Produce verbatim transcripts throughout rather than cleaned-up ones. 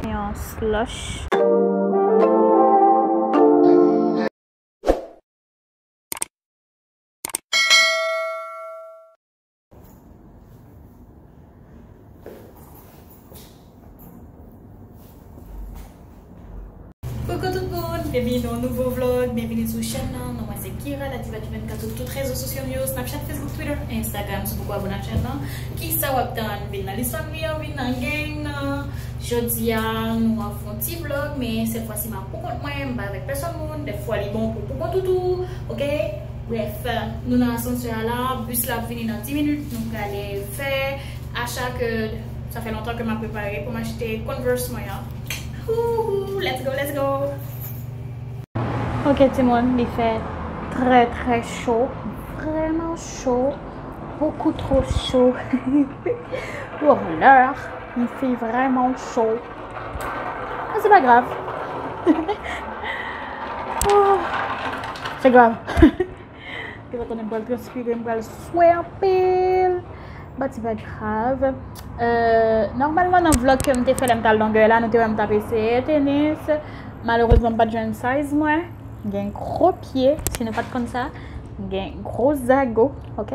Yon slush. Koukou tout moun, byenvini nan yon nouvo vlog, byenvini sou chèn nan. Non mwen se Kira, la diva du vennkat, sou tout rezo sosyo m yo, Snapchat, Facebook, Twitter, Instagram. Si w poko abone ak chèn nan, kisa w ap tann? Vin nan listwa m li an, vin nan gang nan. Jodi a, nou ap fè yon ti vlog, men sèt fwa si m ap pou kont mwen, m pa avèk pèsòn moun. Dèfwa li bon pou pou kont ou tou, oke? Brèf, nou nan asansè a la, bis la ap vini nan dis minit, nou prale fè acha ke sa fè lontan ke m ap prepare pou m achte Converse mwen an. Wouhou, let's go, let's go! Ok, timoun, li fè trè, trè cho, vrèman cho, beaucoup trop chaud. Pour l'heure, il fait vraiment chaud. Men se pa grav. Oh, se grav. Ke sa konnen m pral transpire, m pral swe anpil. But se pa grav. Euh, nòmalman, nan vlog ke m te fè lè m t al Longueuil la, nou te wè m t ap eseye tenis. Malerezman, m pa t jwenn size mwen. M gen gwo pye, si nou pa t konn sa. M gen gwo zago, ok?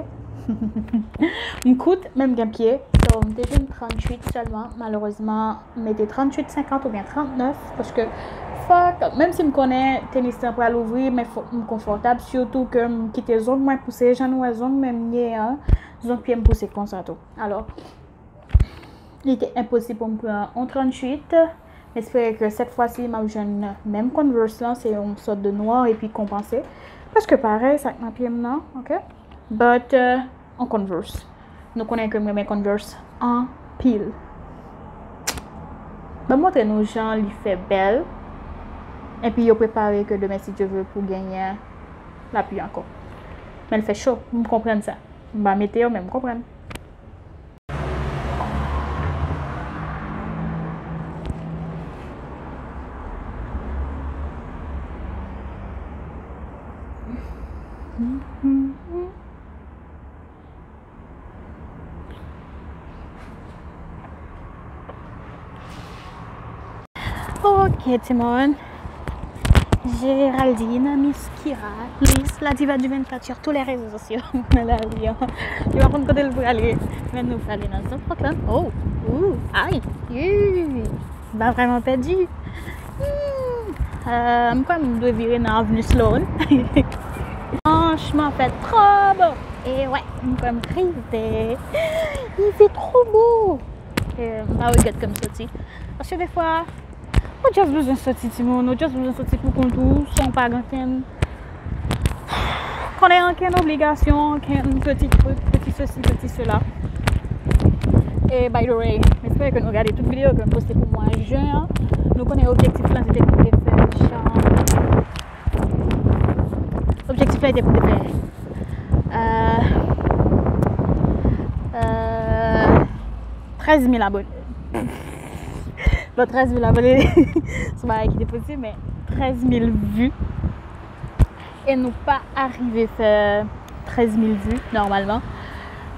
M kout, men m gen pye. So, m te jwenn tranntuit sèlman. Malerezman, m mete tranntuit senkant oubyen trannèf, paske fòk, menm si m konnen tenis lan pral ouvri, men fòk m konfòtab, sitou ke m kite zong mwen pouse, jan nou wè zong mwen m ye an, zong pye m pouse konsa tou. Alò, li te enposib pou m pran yon tranntuit. M espere ke sèt fwa si m ap jwenn menm Converse lan, se yon sòt de nwè epi konpanse. Prèske parèy sa k nan pye m nan, ok? But, euh, yon Converse. Nou konnen ke m renmen Converse anpil. Ban m montre nou jan li fè bèl. Epi yo prepare ke demen, si Dye vle, pou genyen lapli ankò. Men l fè cho, m konprann sa. M pa mete yo, men m konprann. Ok, timoun. Géraldine, Miss Kira, please, la diva du vennkat sur tous les réseaux sociaux. Nan lari an. Yo pa konn kote l prale. Men nou prale nan Zon Franklin. Oh, ooh, ay, ooh. M pa vrèman pèdi. Hmm. Euh, m kwè m dwe vire nan Avenue Sloan. Franchman, fè twò bo. E wè, m kwè m rive. Il fait trop beau. E m pa regrèt ke m soti. Paske defwa, ou just bezwen soti, timoun. Ou just bezwen soti pou kont ou, san w pa gen ankenn. Konnen ankenn obligasyon, ankenn petit truc, petit ceci, petit cela. E by the way, m espere ke nou gade tout videyo ke m poste pou mwa jen an. Nou konnen objektif lan se te pou te fè jan. Objektif lan se te pou te fè, euh, euh, trèz mil abone. Bon, trèz mil abone, se yon bagay ki te posib, men trèz mil vi. E nou pa arive fè trèz mil vi nòmalman.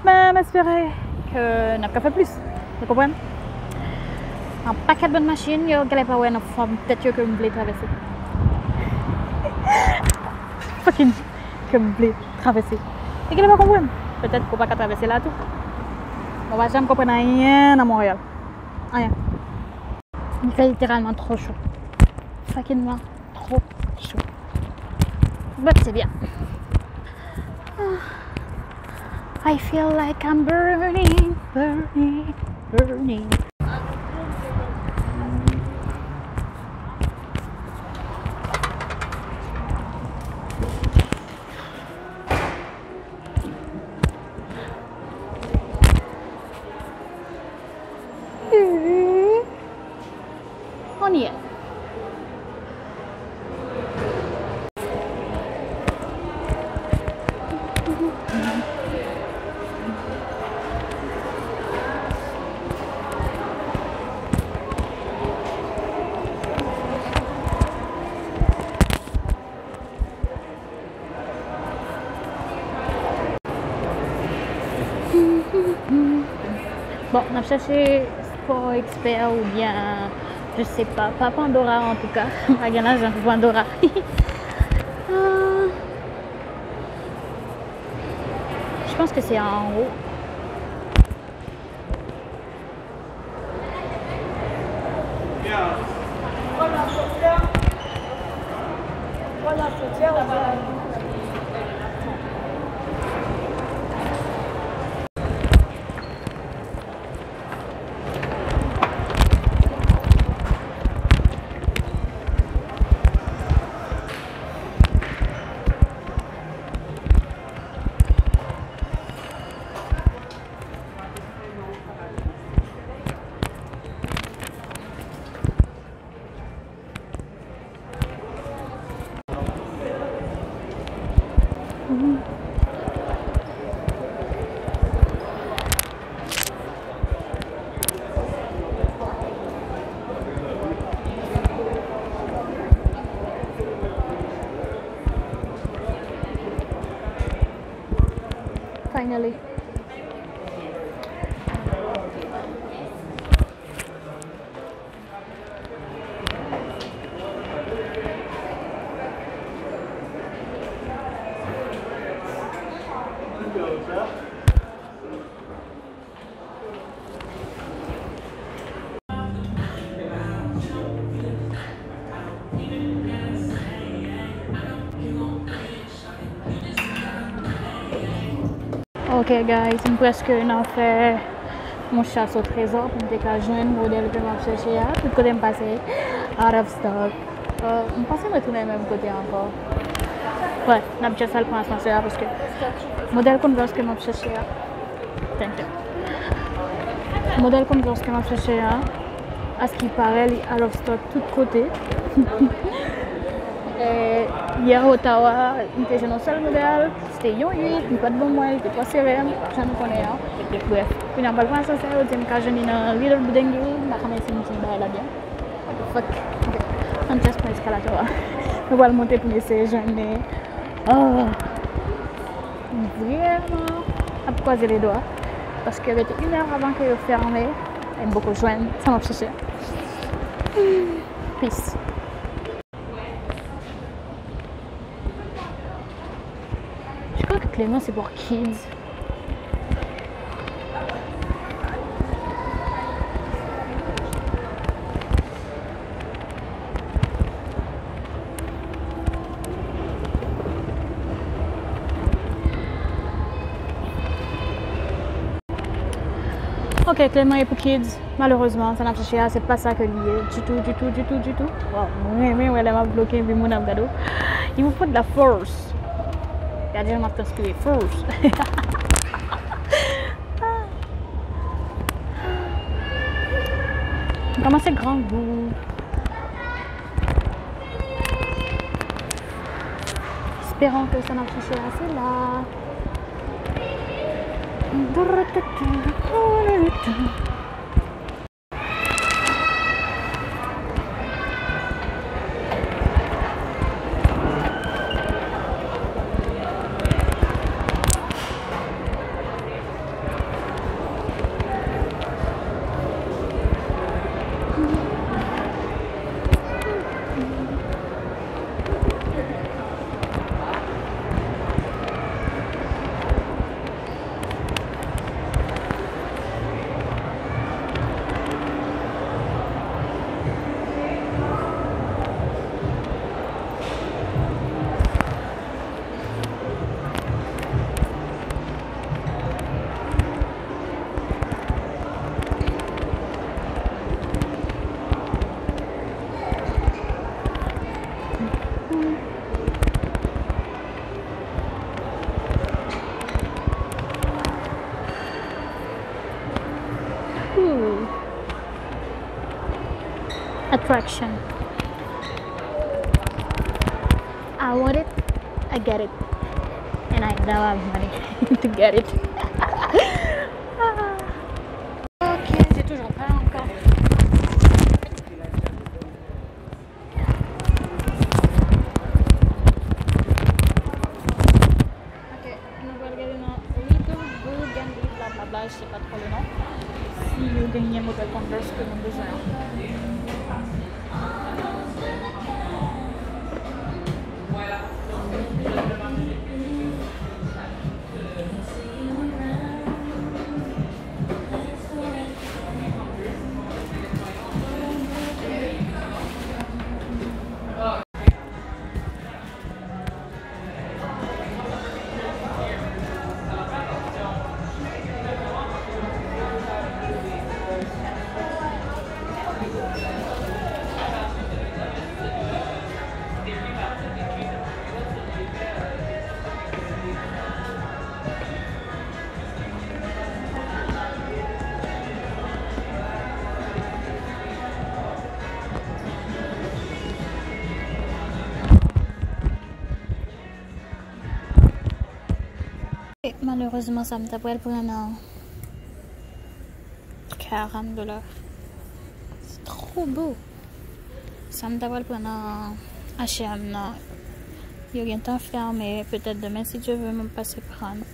Men m espere ke n ap ka fè plis. Ou konprann? Yon pakèt bann machin, yo genlè pa wè nan fòm tèt yo ke m vle travèse. Fucking ke m vle travèse. Yo genlè pa konprann. Petèt ke w pa ka travèse la tou. Mwen pa janm konprann anyen nan Monreyal. Anyen. Il fait littéralement trop chaud. Fucking noir. Trop chaud. But c'est bien. Ah. I feel like I'm burning, burning, burning. On y est. Bon, n ap chèche Sport Expert oubyen, je sais pas, pa Pandora antouka. M pa gen lajan pou Pandora. Ah, je pense que c'est en haut. Finally. Ok, guys, m prèske nan fè yon chas o trezò pou m te ka jwenn modèl ke m ap chèche a. Tout kote m pase, out of stock. Euh, m panse m retounen menm kote ankò. Wè, n ap just al pran asansè a paske modèl Converse ke m ap chèche a. Thank you. Modèl Converse ke m ap chèche a, aski parèy, li out of stock tout kote. Eh, yè Ottawa, m te jwenn yon sèl modèl, se te yon uit, li pa t ban mwen, li te twò sere, jan nou konnen an. Brèf, kounye a m pral pran asansè, yo di m ka jwenn li nan Little Building, m pa konnen si m di bagay la byen. What the fuck? Ok. Ann just pran eskalatè a. Nou pral monte pou n eseye jwenn li. Oh. M vrèman ap kwaze ledwa. Paske rete inè avan ke yo fèmen, e m poko jwenn sa m ap chèche. Peace. Je crois que Clément, c'est pour kids. Ok, Clément est pour kids. Malerezman, sa n ap chèche a, se pa sa ke li ye. Ditou, ditou, ditou, ditou. Waw, mwen renmen wè lè m ap vloge epi moun ap gade w. Il me faut de la force. Gade jan m ap transpire. Force. M kòmanse grangou. Espérons que ça n'a pas cherché assez là. Ooh. Attraction. I want it, I get it. And I don't have money to get it. Ah. Ok, se toujou pa ankò. Ok, nou pral gade nan Little Burgundy Lab. Pabla achte pa twò lwen non. Si yo genyen modèl Converse ke nou bezwen an. E malerezman, sa m ta pral pran nan karant dola. Se twò bo. Sa m ta pral pran nan H and M nan, yo gentan fèmen. Petèt demen, si Dye vle, m ap pase pran.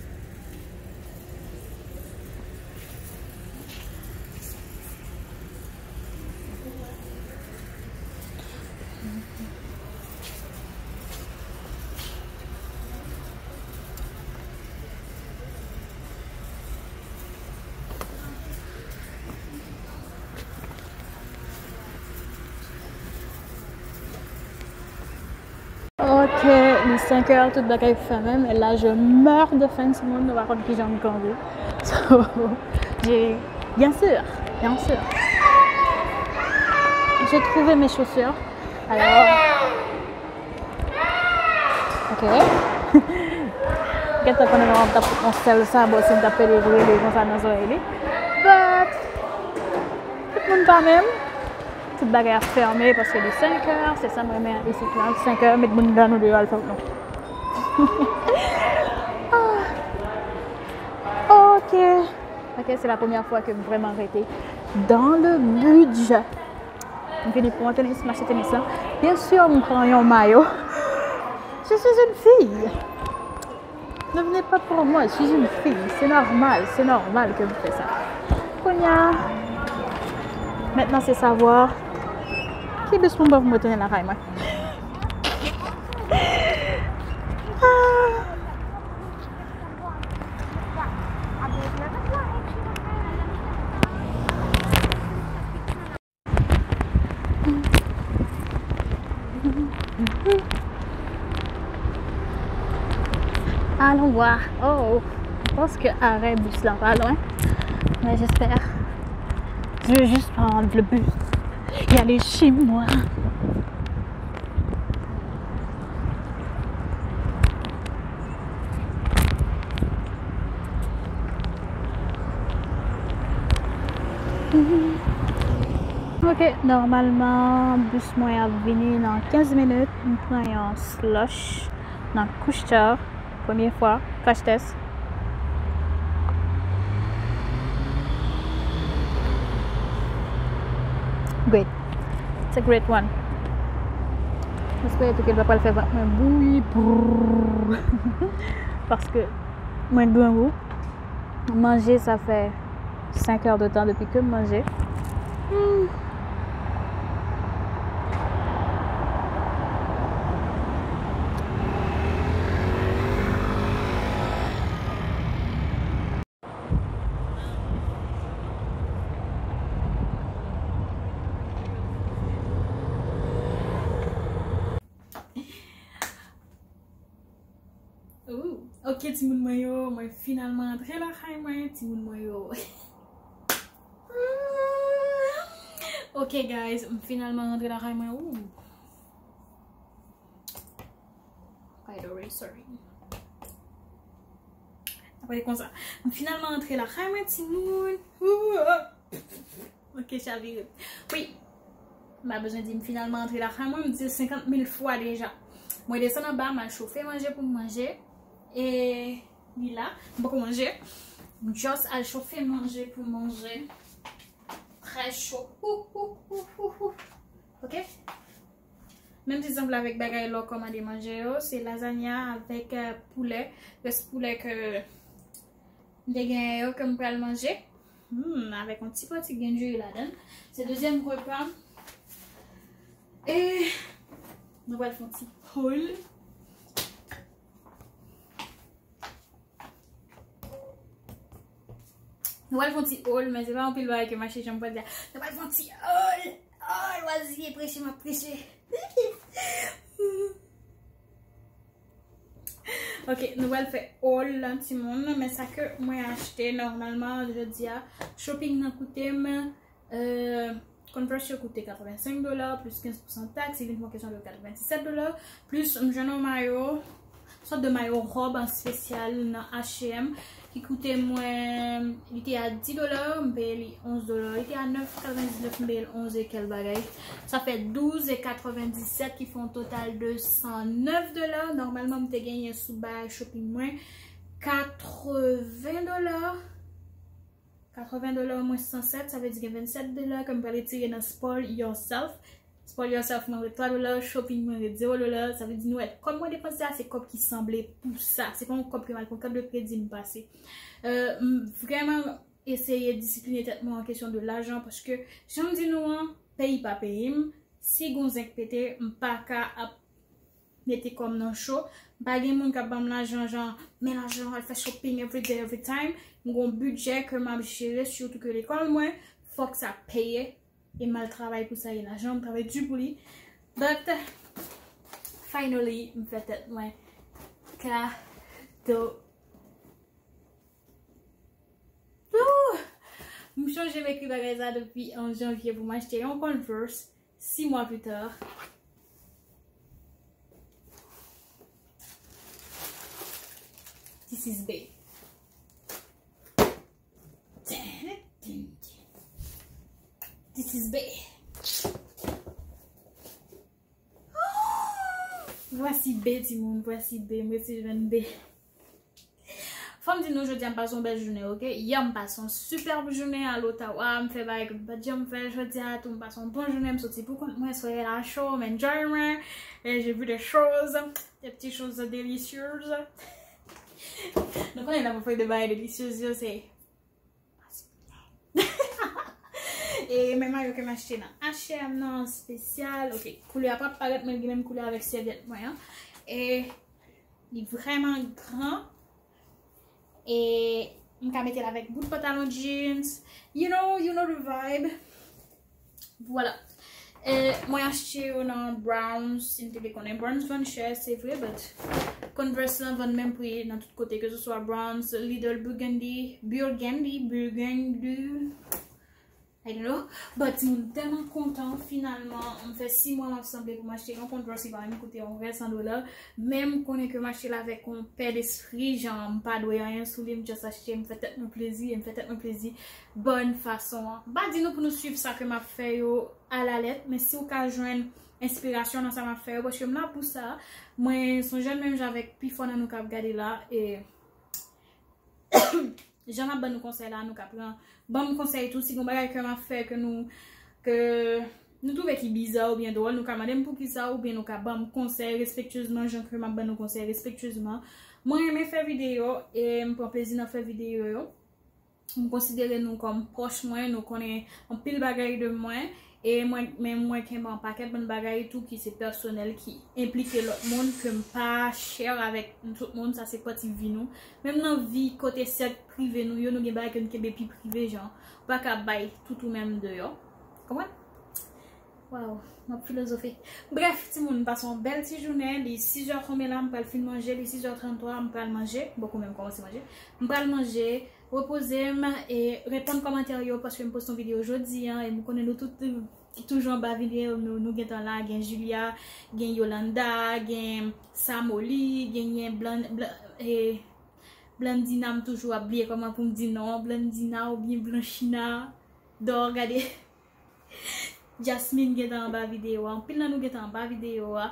Ok, li senk è, tout bagay fèmen, men la je meurs de faim, timoun, nou pa konn kijan m kanpe. So, j'ai, bien sûr, bien sûr. J'ai trouvé mes chaussures. Alors, ok. Gentan konnen m ap t ap fout yon sèl sabò si m t ap pede rele konsa nan zòrèy li. But, tout moun pa menm. Tout bagay ap fèmen paske li senk è, se sa m renmen isit la. Senk è, met moun dan nou deyò al fè non. Ah. Ok. Ok, c'est la première fois que m vrèman rete dans le budget. M vini pou yon tenis, m achte tenis la. Bien sûr, m pran yon mayo. Je suis une fille. Ne venez pas pour moi, je suis une fille. C'est normal, c'est normal que vous faites ça. Kounye a, maintenant c'est savoir ki bis pou m pran pou m retounen lakay mwen. Ah. Allons voir. Oh, je pense que arrêt bus là pas loin. Mais j'espère. Je veux juste prendre le bus et aller chez moi. Ok, nòmalman, bis mwen ap vini nan kenz minit. M pran yon slush nan Couche-Tard. Premye fwa, crash test. Great. It's a great one. M espere tou ke l pa pral fè vant mwen bouyi. Brrr. Paske mwen grangou. Manje, sa fè senk è de tan depi ke m manje. Hmm. Ooh. Ok, timoun mwen yo, mwen finalman antre lakay mwen, timoun mwen yo. Ok, guys, m finalman antre lakay mwen. Ooh. By the way, sorry. Apre konsa, m finalman antre lakay mwen, timoun. Ooh, ah. Ok, chavire. Wi. M pa bezwen di m finalman antre lakay mwen, m di l senkant mil fwa deja. Mwen desann anba, m al chofe manje pou m manje. E li la, m poko manje. M just al chofe manje pou m manje. Trè cho. Ou, ou, ou, ou, ou. Ok? Menm ti sanble avèk bagay lè w kòmande manje yo, se lazanya avèk, euh, poulè. Rès poulè ke M te gen yo ke m pral manje. Hmm, avèk yon ti pati gen diri ladan l. Se dezyèm repa m. E nou pral fè yon ti haul. Nou pral fè yon ti haul, men se pa anpil bagay ke m achte, jan m pral di a. Nou pral fè yon ti haul. Haul, wazye, preche, m ap preche. Ok, nou pral fè haul la, timoun. Men sa ke mwen achte nòmalman, jodi a, shopping nan koute m, euh, Converse yo koute katrevensenk dola, plis kenz pousan taks, li vin fè yon kesyon de katreventisèt dola, plis m jwenn yon mayo, sòt de mayo robe an spesyal nan H e M, ki koute mwen, li te a dis dola, m peye li onz dola, li te a nèf katrevendiznèf, m peye l onz e kèl bagay. Sa fè douz e katrevendiset, ki fè yon total de san nèf dola. Nòmalman, m te genyen sou bay shopping mwen katreven dola. Katreven dola mwens san sèt, sa vle di gen vennsèt dola ke m pral retire nan spoil yourself. Spoil yourself mwen ret twa dola, shopping mwen ret zewo dola, sa vle di nou wè, kòb mwen depanse a, se kòb ki sanble pou sa. Se pa yon kòb ke m al pran kat de kredi m pase. Euh, m vrèman eseye disipline tèt mwen an kesyon de lajan, paske jan m di nou an, peyi pa peyi m, si gon zenk pete, m pa ka ap mete kò m nan cho. M pa gen moun k ap ban m lajan, jan, men lajan, al fè shopping every day, every time. M gon bidjè ke m ap jere, sitou ke lekòl mwen, fòk sa peye. E m al travay pou sa, e lajan, m travay di pou li. But, finally, m fè tèt mwen kado. Ooh! M chonje m ekri bagay sa depi an janvye pou m achte yon Converse. Six mois plus tard, this is big. This is big. Voici B, timoun, voici B. M resi jwenn B. Fò m di nou, jodi a m pase yon bèl jounen, ok? Yè m pase yon superb jounen al Ottawa, m fè bagay ke m pa t janm fè. Jodi a tou, m pase yon bon jounen, m soti pou kont mwen, solèy la cho, m enjoy mwen, et j'ai vu des choses, des petites choses délicieuses. Nou konnen lè m ap pale de bagay delisyez yo, se E men mayo ke m achte nan H e M nan an spesyal. Ok, koulè a p ap parèt, men l gen menm koulè avèk sèvyèt mwen an. E li vrèman gran. E m ka mete l avèk bout pantalon jeans. You know, you know the vibe. Vwala. E mwen achte yo nan Browns, si n te vle konnen. Browns vann chè, se vre, but Converse lan vann menm pri nan tout kote, ke se swa Browns, Lidl, Burgundy, Burgundy, Burgundy, I don't know. But timoun, m tèlman kontan, finalman, m fè sis mwa m ap sanble pou m achte yon Converse ki pa menm koute yon vrè san dola. Men m konnen ke m achte l avèk yon pè despri, jan m pa dwe anyen sou li, m just achte, m fè tèt mwen plezi, e m fè tèt mwen plezi bòn fason an. M pa di nou pou nou swiv sa ke m ap fè yo alalèt, men si w ka jwenn enspirasyon nan sa m ap fè yo, paske m la pou sa. Mwen se yon jèn menm jan avèk pifò nan nou k ap gade la, e jan m ap ban nou konsèy la, nou ka pran, ban m konsèy tou, si gon bagay ke m ap fè ke nou, ke nou twouve ki biza oubyen dwòl, nou ka mande m poukisa, oubyen nou ka ban m konsèy respektyezman, jan ke m ap ban nou konsèy respektyezman. Mwen renmen fè videyo, e m pran plezi nan fè videyo yo. M konsidere nou kòm pwòch mwen, nou konnen anpil bagay de mwen, e mwen, men mwen kenbe yon pakèt bann bagay tou ki se pèsonèl, ki enplike lòt moun, ke m pa share avèk tout moun, sa se pati vi nou. Menm nan vi kote sèk prive nou yo, nou gen bagay ke nou kenbe pi prive, jan, ou pa ka bay tout ou menm deyò. Konprann? Waw, m ap filozofe. Brèf, timoun, m pase yon bèl ti jounen, li sis è tonbe la, m pral fin manje, li sis è tranntwa, m pral manje, m poko menm kòmanse manje. M pral manje, repoze m, e reponn kòmantè yo, paske m poste yon videyo jodi a, e m konnen nou tout, euh, ki toujou anba videyo, nou, nou gentan la, gen Julia, gen Yolanda, gen Samoli, genyen Blan-, Blan-, e Blandina, m toujou ap bliye kòman pou m di non, Blandina oubyen Blanchina, Dor, gade. Jasmine gentan anba videyo a. Anpil nan nou gentan anba videyo a.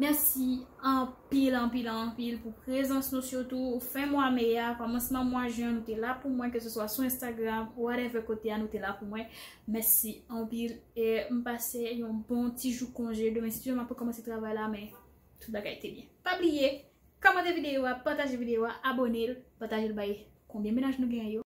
Mèsi anpil, anpil, anpil pou prezans nou, sitou fen mwa me a, kòmansman mwa jen, nou te la pou mwen, ke se swa sou Instagram, whatever kote a, nou te la pou mwen. Mèsi anpil. E m pase yon bon ti jou konje. Demen, si Dye vle, m ap kòmanse travay la, men tout bagay te byen. Pa bliye, kòmante videyo a, pataje videyo a, abone l, pataje l bay Konbyen mennaj nou genyen yo?